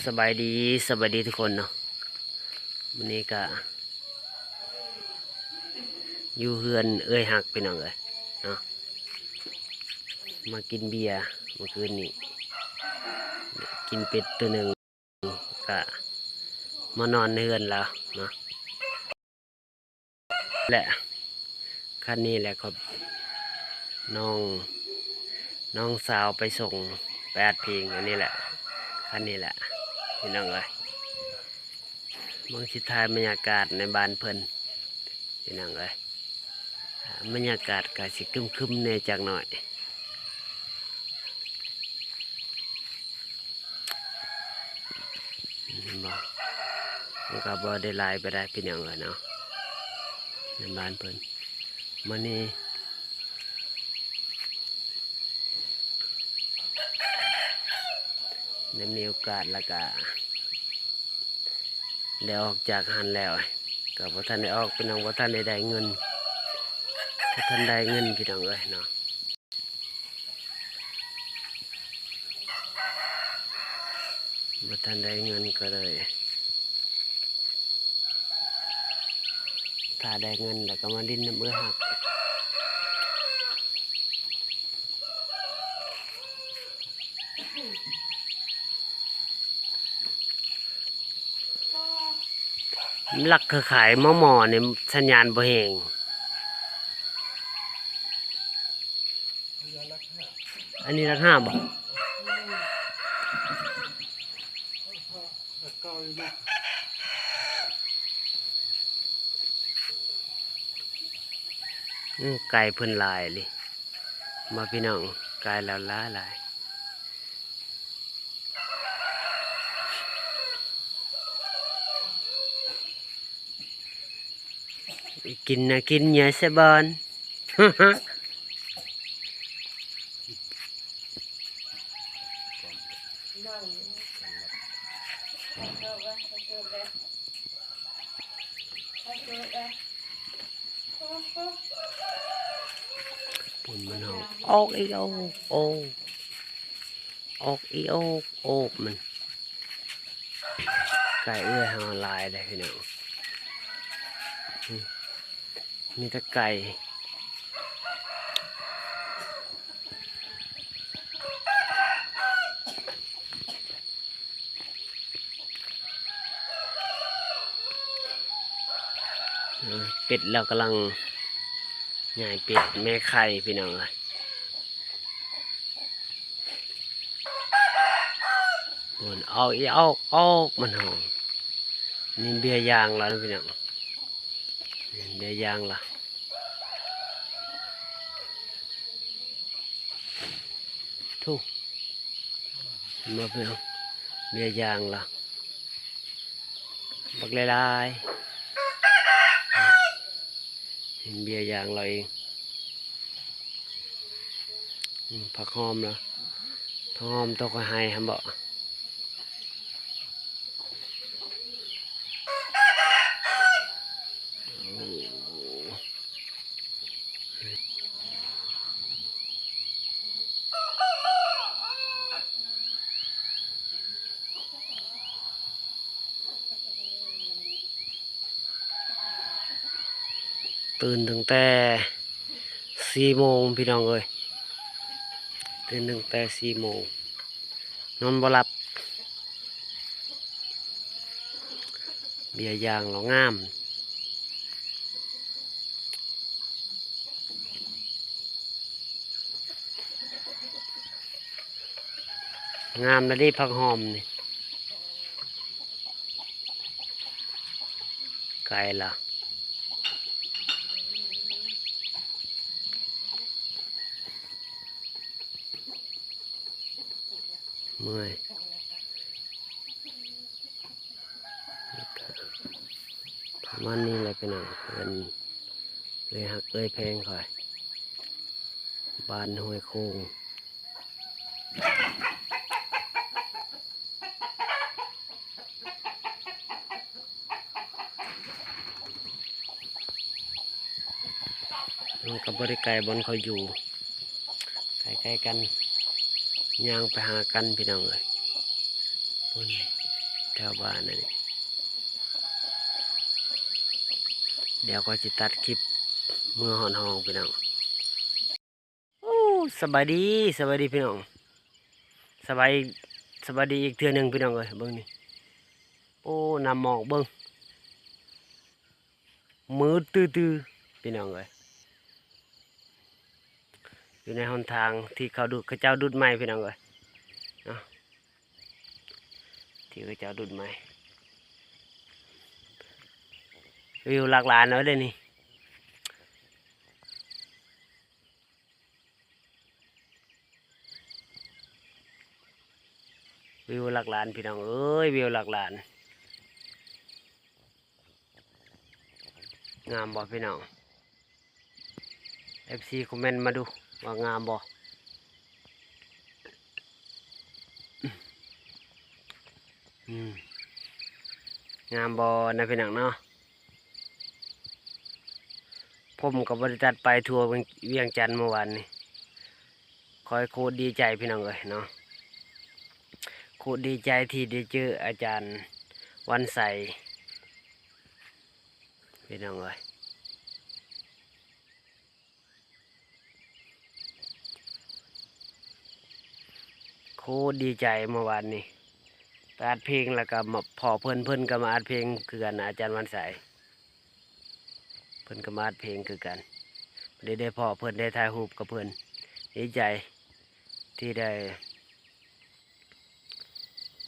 ສະບາຍດີ ສະບາຍດີທຸກຄົນເນາະ. ມື້ນີ້ກະຢູ່ເຮືອນເອື້ອຍຮັກ ພີ່ນ້ອງເອີຍເນາະ, ມາກິນເບຍມື້ຄືນນີ້ ກິນເປັດໂຕໜຶ່ງ ກະມານອນເຮືອນລາວເນາະ. ແລະ ຄັນນີ້ແຫຼະ ນ້ອງ ນ້ອງສາວໄປສົ່ງ ໄປອັດເພງ ອັນນີ້ແຫຼະ ຄັນນີ້ແຫຼະ ພີ່ນ້ອງເອີຍ. ເບິ່ງ ຊິຖ່າຍບັນຍາກາດໃນບ້ານເພິ່ນ ພີ່ນ້ອງເອີຍ. ບັນຍາກາດກະຊິຄຶມໆແດ່ຈັກໜ້ອຍ. ເຫັນບໍ່? ມັນກໍບໍ່ໄດ້ຫຼາຍປານໃດ ພີ່ນ້ອງເອີຍເນາະ ໃນບ້ານເພິ່ນ. ມື້ນີ້ໄດ້ມີໂອກາດ ແລ້ວກະໄດ້ອອກຈາກຫັ້ນແລ້ວ ກໍບໍ່ທັນໄດ້ອອກ ພີ່ນ້ອງ, ບໍ່ທັນໄດ້ໄດ້ເງິນ ບໍ່ທັນໄດ້ເງິນ ພີ່ນ້ອງເອີຍເນາະ. ບໍ່ທັນໄດ້ເງິນກໍເລີຍ ຖ້າໄດ້ເງິນແລ້ວກໍມາຫຼິ້ນນຳເອື້ອຍຮັກ. ລັກຄືຂາຍໝໍ້ໆນີ້ ສັນຍານບໍ່ແຮງ. ອັນນີ້ລັກຫ້າບໍ? ອື ໄກ່ເພິ່ນຫຼາຍເລີຍ ມາພີ່ນ້ອງ ໄກ່ລາວຫຼາຍໆ. ກິນນະກິນເຫຍື່ອໃສ່ບ່ອນ. ປຸ້ນມັນຮ້ອງ ອອກອີອອກໂອກ ອອກອີອອກໂອກ ມັນ ໄກ່ເອື້ອຍເຮົາຫຼາຍເດ້ພີ່ນ້ອງ ມີແຕ່ໄກ່. ເອີ ເປັດລາວກຳລັງ ຍາຍເປັດແມ່ໄຂ່ພີ່ນ້ອງເອີຍ ໂອ້ນ ອອກອີອອກອອກ ມັນຮ້ອງ. ນີ້ເບຍຢາງລາວນະພີ່ນ້ອງ ເບຍຢາງລາວ ທຸ ເຫັນບໍ່ພີ່ນ້ອງ ເບຍຢາງລາວ ບັກຫຼາຍໆ ເຫັນເບຍຢາງລາວເອງ. ອືມ ຜັກຫອມລະ ຜັກຫອມຕົກໃຫ້ຫັ້ນບໍ? ຕື່ນຕັ້ງແຕ່ສີ່ໂມງພີ່ນ້ອງເອີຍ ຕື່ນຕັ້ງແຕ່ສີ່ໂມງ ນອນບໍ່ຫຼັບ. ເບຍຢາງລາວງາມ ງາມແລ້ວເດ້ ຜັກຫອມນີ້ ໄກລະ ເມື່ອຍ ປະມານນີ້ແຫຼະພີ່ນ້ອງ ເພິ່ນເອື້ອຍຮັກເອື້ອຍແພງຂ້ອຍ ບ້ານຫ້ວຍໂຂງ. ມັນກໍບໍ່ໄດ້ໄກບ່ອນເຂົາຢູ່ ໃກ້ໆກັນ ຍ່າງໄປຫາກັນພີ່ນ້ອງເອີຍ. ພຸ້ນ ແຖວບ້ານອັນນີ້ ດຽວຂ້ອຍຊິຕັດຄລິບເມືອຮອດຫ້ອງ ພີ່ນ້ອງ. ໂອ້ ສະບາຍດີ ສະບາຍດີພີ່ນ້ອງ ສະບາຍ ສະບາຍດີອີກເທື່ອໜຶ່ງພີ່ນ້ອງເອີຍ. ເບິ່ງນີ້ ໂອ້ ນ້ຳໝອກ ເບິ່ງ ມືດຕື້ໆ ພີ່ນ້ອງເອີຍ. ຢູ່ໃນຫົນທາງທີ່ເຂົາດຸດ ເຂົາເຈົ້າດຸດໃໝ່ ພີ່ນ້ອງເອີຍເນາະ ທີ່ເຂົາເຈົ້າດຸດໃໝ່. ວິວຫຼັກລ້ານເອົາເດ້ນີ້. ວິວຫຼັກລ້ານພີ່ນ້ອງເອີຍ ວິວຫຼັກລ້ານ. ງາມບໍ່ພີ່ນ້ອງ? ເອັຟຊີ ຄອມເມັນມາດູວ່າງາມບໍ່? ອືມ ງາມບໍ່ນະພີ່ນ້ອງເນາະ? ຜົມກໍບໍ່ໄດ້ຕັດໄປທົ່ວວຽງ ວຽງຈັນເມື່ອວານນີ້ ຂ້ອຍໂຄດດີໃຈພີ່ນ້ອງເອີຍເນາະ ໂຄດດີໃຈທີ່ໄດ້ເຈີອາຈານວັນໄຊ ພີ່ນ້ອງເອີຍ. ໂຄດດີໃຈເມື່ອວານນີ້ ໄປອັດເພງ ແລ້ວກໍມາພໍ້ເພິ່ນ ເພິ່ນກໍມາອັດເພງຄືກັນ ອາຈານວັນໄຊ ເພິ່ນກໍມາອັດເພງຄືກັນ. ໄດ້ ໄດ້ພໍ້ເພິ່ນ ໄດ້ຖ່າຍຮູບກັບເພິ່ນ ດີໃຈທີ່ໄດ້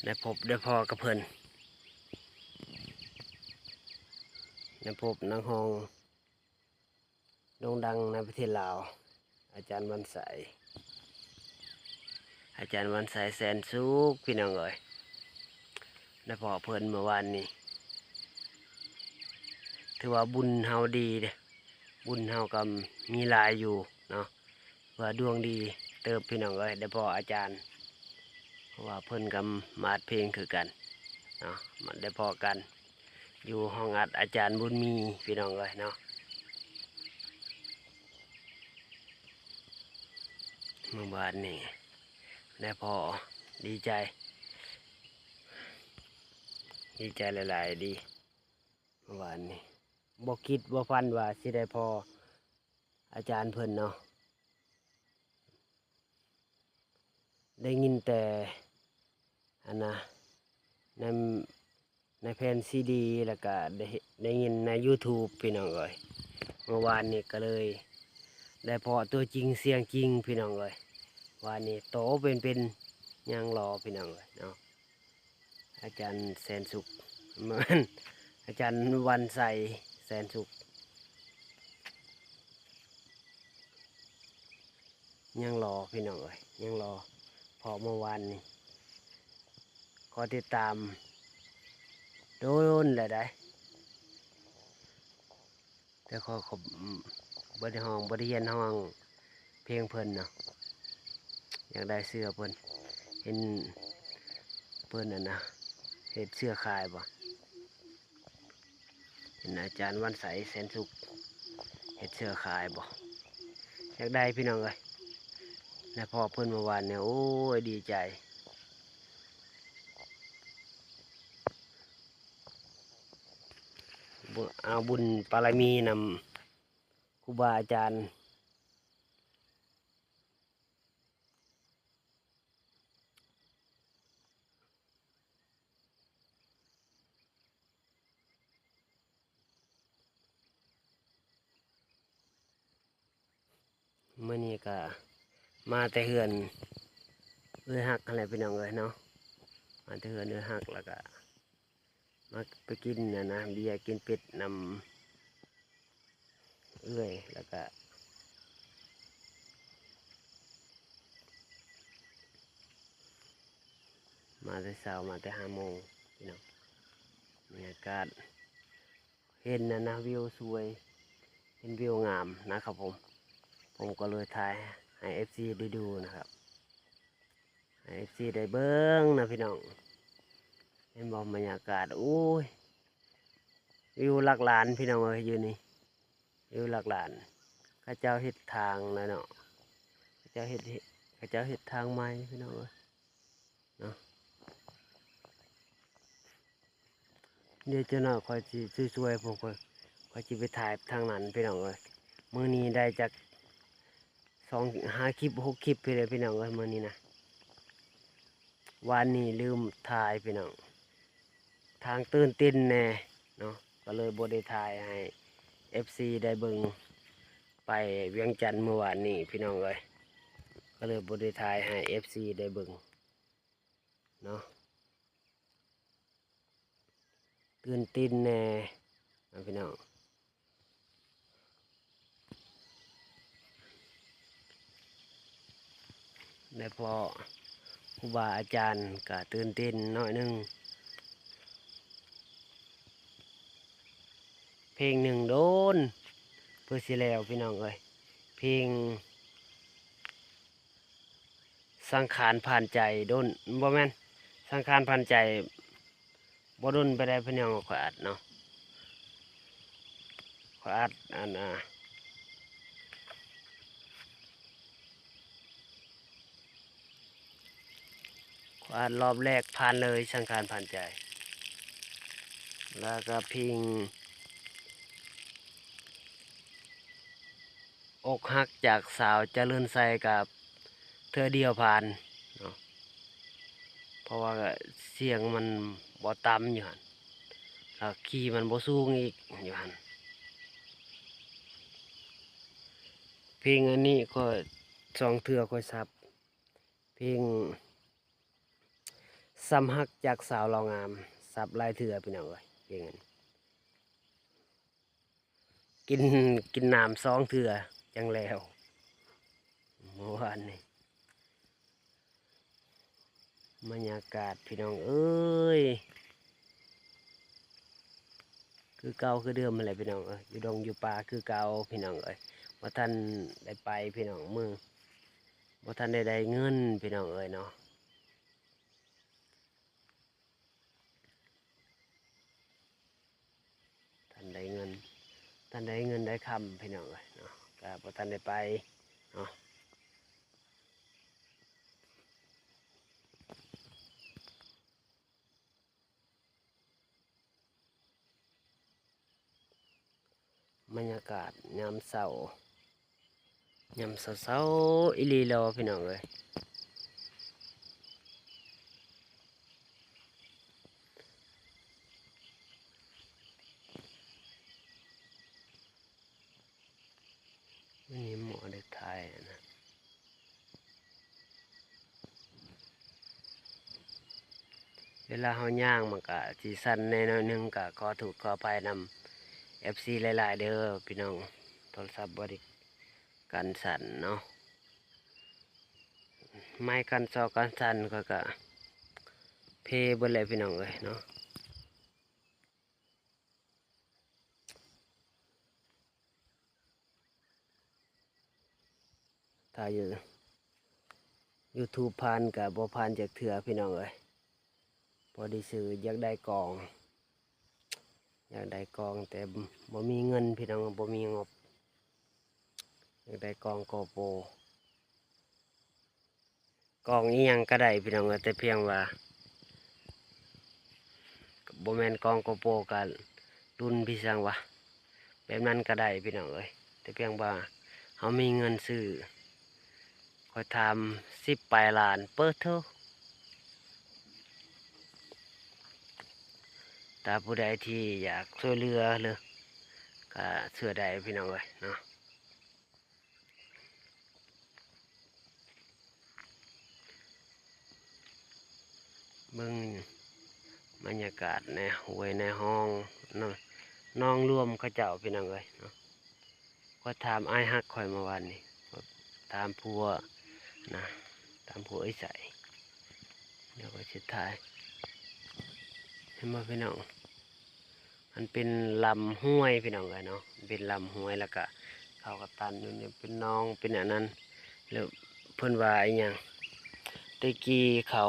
ໄດ້ພົບໄດ້ພໍ້ກັບເພິ່ນ ໄດ້ພົບນັກຮ້ອງ ໂດ່ງດັງໃນປະເທດລາວ ອາຈານວັນໄຊ ອາຈານວັນໄຊ ແສນສຸກ ພີ່ນ້ອງເອີຍ. ໄດ້ພໍ້ເພິ່ນເມື່ອວານນີ້ ຖືວ່າບຸນເຮົາດີເດ້ ບຸນເຮົາກໍມີຫຼາຍຢູ່ເນາະ ວ່າດວງດີເຕີບ ພີ່ນ້ອງເອີຍ ໄດ້ພໍ້ອາຈານ ເພາະວ່າເພິ່ນກໍມາອັດເພງຄືກັນເນາະ ມາໄດ້ພໍ້ກັນ ຢູ່ຫ້ອງອັດອາຈານບຸນມີ ພີ່ນ້ອງເອີຍເນາະ. ເມື່ອວານນີ້ໄດ້ພໍ້ ດີໃຈ ດີໃຈຫຼາຍໆ ດີ ເມື່ອວານນີ້ ບໍ່ຄິດບໍ່ຝັນວ່າຊິໄດ້ພໍ້ອາຈານເພິ່ນເນາະ. ໄດ້ຍິນແຕ່ ອັນນະ ໃນ ໃນແຜ່ນຊີດີ ແລ້ວກະໄດ້ ໄດ້ຍິນໃນຢູທູບ ພີ່ນ້ອງເອີຍ. ເມື່ອວານນີ້ກໍເລີຍໄດ້ພໍ້ຕົວຈິງສຽງຈິງ ພີ່ນ້ອງເອີຍ. ວານນີ້ໂຕເປັນໆ ຍັງຫຼໍ່ ພີ່ນ້ອງເອີຍເນາະ. ອາຈານແສນສຸກ ແມ່ນ ອາຈານວັນໄຊ ແສນສຸກ ຍັງຫຼໍ່ ພີ່ນ້ອງເອີຍ ຍັງຫຼໍ່ ເພາະເມື່ອວານນີ້ ຂໍຕິດຕາມ ໂດນແລ້ວໃດ ແຕ່ຂໍ ຂໍ ບໍ່ໄດ້ຮ້ອງ ບໍ່ໄດ້ຮຽນຮ້ອງເພງເພິ່ນເນາະ. ຢາກໄດ້ເສື້ອເພິ່ນ ເຫັນເພິ່ນ ອັນນະ ເຮັດເສື້ອຂາຍບໍ່ ເຫັນອາຈານວັນໄຊ ແສນສຸກ ເຮັດເສື້ອຂາຍບໍ່ ຢາກໄດ້ ພີ່ນ້ອງເອີຍ. ໄດ້ພໍ້ເພິ່ນເມື່ອວານນີ້ ໂອ້ຍ ດີໃຈ. ບຸ ເອົາບຸນບາລະມີນຳຄູບາອາຈານ. ມື້ນີ້ກະມາແຕ່ເຮືອນເອື້ອຍຮັກຫັ້ນແຫຼະ ພີ່ນ້ອງເອີຍເນາະ. ມາແຕ່ເຮືອນເອື້ອຍຮັກ ແລ້ວກະມາໄປກິນ ອັນນະ ເບຍກິນເປັດນຳເອື້ອຍ ແລ້ວກະມາແຕ່ເຊົ້າ ມາແຕ່ຫ້າໂມງ ພີ່ນ້ອງ. ບັນຍາກາດ ເຫັນນັ້ນນະ ວິວສວຍ ເຫັນວິວງາມນະຄັບຜົມ. ຜົມກໍເລີຍຖ່າຍໃຫ້ເອັຟຊີໄດ້ດູນະຄັບ ໃຫ້ເອັຟຊີໄດ້ເບິ່ງນະພີ່ນ້ອງ. ເຫັນບໍ່ບັນຍາກາດ ໂອ້ຍ ວິວຫຼັກລ້ານພີ່ນ້ອງເອີຍ ຢູ່ນີ້ ວິວຫຼັກລ້ານ. ເຂົາເຈົ້າເຮັດທາງແລ້ວເນາະ ເຂົາເຈົ້າເຮັດ ເຂົາເຈົ້າເຮັດທາງໃໝ່ພີ່ນ້ອງເອີຍ. ເນາະ เดี๋ยวจักหน่อยข้อยสิช่วยๆ พวกข้อย ข้อยสิไปถ่ายทางนั้นพี่น้องเอ้ย มื้อนี้ได้จักสองห้าคลิปหกคลิปพี้แหละพี่น้องเอ้ย มื้อนี้นะ วานนี้ลืมถ่ายพี่น้อง ทางตื่นเต้นแหน่เนาะ ก็เลยบ่ได้ถ่ายให้เอฟซีได้เบิ่ง ไปเวียงจันทน์มื้อวานนี้พี่น้องเอ้ย ก็เลยบ่ได้ถ่ายให้เอฟซีได้เบิ่งเนาะ ตื่นเต้นแหน่เนาะพี่น้อง ได้พ้อครูบาอาจารย์ก็ตื่นเต้นหน่อยหนึ่ง เพลงหนึ่งโดนเพื่อสิแล้วพี่น้องเอ้ย เพลง สังขารผ่านใจโดน บ่แม่น สังขารผ่านใจ บ่โดนไปได้พี่น้อง ข้อยอัดเนาะ ข้อยอัดอันน่ะ ข้อยอัดรอบแรกผ่านเลย สังขารผ่านใจ แล้วก็เพลง อกหักจากสาวเจริญไซกะเทื่อเดียวผ่านเนาะ เพราะว่าเสียงมันบ่ต่ำอยู่หั่น แล้วคีย์มันบ่สูงอีกอยู่หั่น เพลงอันนี้ข้อยสองเทื่อข้อยสับ เพลง ซ้ำฮักจากสาวลาวงาม สับหลายเทื่อพี่น้องเอ้ย เพลงอันนี้ กิน กินน้ำสองเทื่อจั่งแล้ว เมื่อวานนี้ บรรยากาศพี่น้องเอ้ย คือเก่าคือเดิมหั้นแหละพี่น้องเอ้ย อยู่ดงอยู่ป่าคือเก่าพี่น้องเอ้ย บ่ทันได้ไปพี่น้อง มื้อ บ่ทันได้ได้เงินพี่น้องเอ้ยเนาะ ทันได้เงิน ทันได้เงินได้คำพี่น้องเอ้ยเนาะ ก็บ่ทันได้ไปเนาะ บรรยากาศยามเช้า ยามเช้าๆ อีหลีแล้วพี่น้องเอ้ย วันนี้หมอได้ถ่ายนะ เวลาเฮาย่างมันก็สิสั่นแหน่หน่อยหนึ่ง ก็ขอโทษขออภัยนำเอฟซีหลายๆ เด้อพี่น้อง โทรศัพท์บ่ได้กันสั่นเนาะ ไม้กันซอกกันสั่นข้อยก็เพเบิดแล้วพี่น้องเอ้ยเนาะ ถ้าอยู่ YouTube ผ่านก็บ่ผ่านจักเทื่อพี่น้องเอ้ย พอดีซื้ออยากได้กอง อยากได้กองแต่บ่มีเงินพี่น้อง บ่มีงบ อยากได้กองโกโปร กองอีหยังก็ได้พี่น้องเอ้ย แต่เพียงว่า บ่แม่นกองโกโปร ก็รุ่นพี่ช่างวะ แบบนั้นก็ได้พี่น้องเอ้ย แต่เพียงว่าเฮามีเงินซื้อ ข้อยถามสิบปลายล้าน เปิดโท ถ้าผู้ใดที่อยากช่วยเหลือหรือ ก็ช่วยได้พี่น้องเอ้ยเนาะ เบิ่งบรรยากาศในห้วยในห้องเนาะ หนองรวมเขาเจ้าพี่น้องเอ้ยเนาะ ข้อยถามอ้ายฮักข้อยเมื่อวานนี้ ถามผัวนะ ถามผัวไอ้ใส เดี๋ยวข้อยสิถ่าย เห็นบ่พี่น้อง มันเป็นลำห้วยพี่น้องเอ้ยเนาะ มันเป็นลำห้วย แล้วก็เขาก็ตันอยู่นี่ เป็นหนอง เป็นอันนั้น แล้วเพิ่นว่าอีหยัง แต่กี้เขา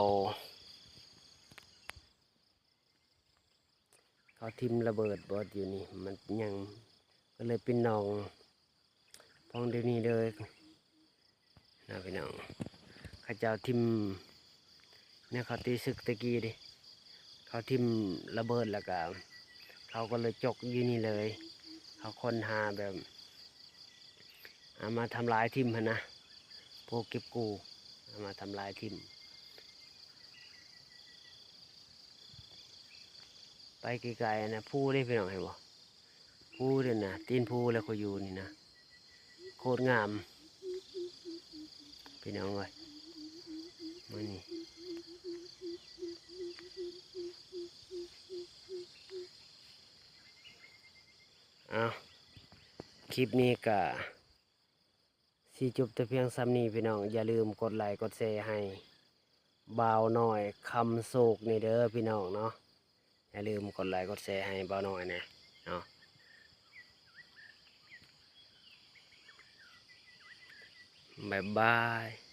เขาถิ่มระเบิดบ่อยู่นี่ มันยัง ก็เลยเป็นหนอง พองเดี๋ยวนี้เลย นะพี่น้อง เขาเจ้าถิ่ม เนี่ยเขาตีศึกตะกี้ดิ เขาถิ่มระเบิดแล้วก็ ເຂົາກໍເລີຍຈົກຢູ່ນີ້ເລີຍ. ເຂົາຄົ້ນຫາແບບ ເອົາມາທຳລາຍຖິ້ມຫັ້ນນະ, ພວກເກັບກູ້ເອົາມາທຳລາຍຖິ້ມ. ໄປໄກໆນະ ພູເດ້ພີ່ນ້ອງ ເຫັນບໍ່? ພູເດ້ນະ, ຕີນພູແຫຼະຂ້ອຍຢູ່ນີ້ນະ, ໂຄດງາມພີ່ນ້ອງເອີຍ. ມື້ນີ້ ເອົາ ຄລິບນີ້ກະຊິຈົບແຕ່ພຽງສ່ຳນີ້ພີ່ນ້ອງ. ຢ່າລືມກົດໄລກົດແຊໃຫ້ບ່າວນ້ອຍຄຳໂຊກນີ້ເດີພີ່ນ້ອງເນາະ. ຢ່າລືມກົດໄລກົດແຊໃຫ້ບ່າວນ້ອຍແດ່ເນາະ. ບາຍບາຍ.